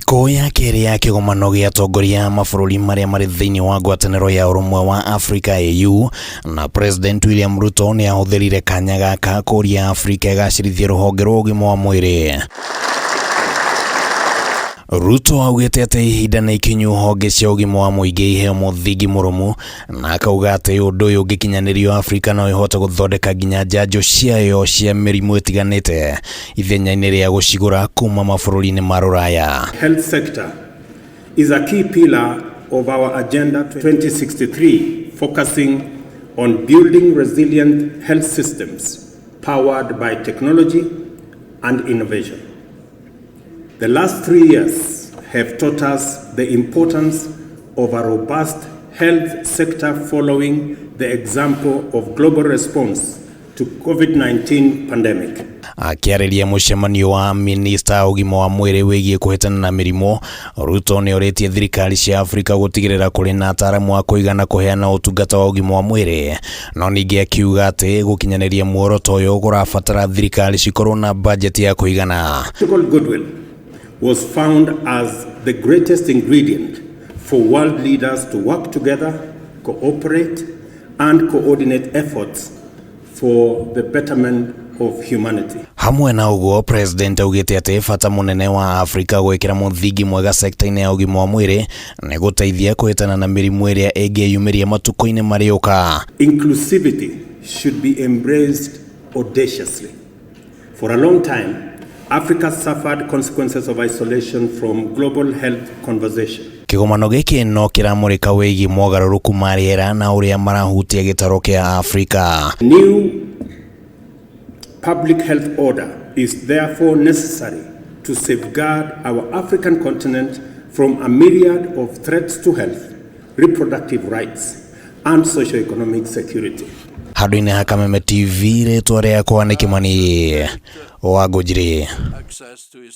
Thikũ ya kerĩ ya kĩgomano gĩa atongoria a mabũrũri marĩa marĩ thĩinĩ wa ngwatanĩro ya ũrũmwe wa Afrika AU na President William Ruto nĩ ahũthĩrire kanya gaka kũria Afrika ĩgacĩrithie rũhonge rwa ũgima wa mwĩrĩ. Ruto augĩte atĩ ihinda nĩ ikinyu honge cia ũgima wa mũingĩ iheo mũthingi mũrũmu na akauga atĩ ũndũ ũyũ ũngĩkinyanĩrio Afrika no ĩhote gũthondeka nginya njanjo ciayo cia mĩrimũ ĩtiganĩte ithenya-inĩ rĩa gũcigũra kuma mabũrũri-inĩ ma rũraya. Health sector is a key pillar of our Agenda 2063, focusing on building resilient health systems powered by technology and innovation. The last 3 years have taught us the importance of a robust health sector, following the example of global response to COVID-19 pandemic. Akĩarĩria mũcemanio wa minista ũgima wa mwĩrĩ wĩgiĩ kũhĩtana na mĩrimũ, Ruto nĩ orĩtie thirikari cia Afrika gũtigĩrĩra kũrĩ na ataaramu a kũigana kũheana ũtungata wa ũgima wa mwĩrĩ, no ningĩ akiuga atĩ gũkinyanĩria muoroto ũyũ kũrabatara thirikari cikorwo na bajeti ya kũigana. Political goodwill was found as the greatest ingredient for world leaders to work together, cooperate, and coordinate efforts for the betterment of humanity. Hamwe na ũguo, President augĩte atĩ bata mũnene wa Afrika gwĩkĩra mũthingi mwega sekta-inĩ ya ũgima wa mwĩrĩ nĩ gũteithia kũhĩtana na mĩrimũ ĩrĩa ĩngĩyumĩria matukũ-inĩ marĩũka. Inclusivity should be embraced audaciously. For a long time, Africa suffered consequences of isolation from global health conversation. Kĩgomano gĩkĩ no kĩramũrĩka wĩgiĩ mogarũrũku ma rĩera na ũrĩa marahutia gĩtarũ kĩa Afrika. New public health order is therefore necessary to safeguard our African continent from a myriad of threats to health, reproductive rights, and socio-economic security. Handũ-inĩ ha Kameme TV, rĩtwa rĩakwa nĩ Kĩmani wa Ngũnjiri. Access to his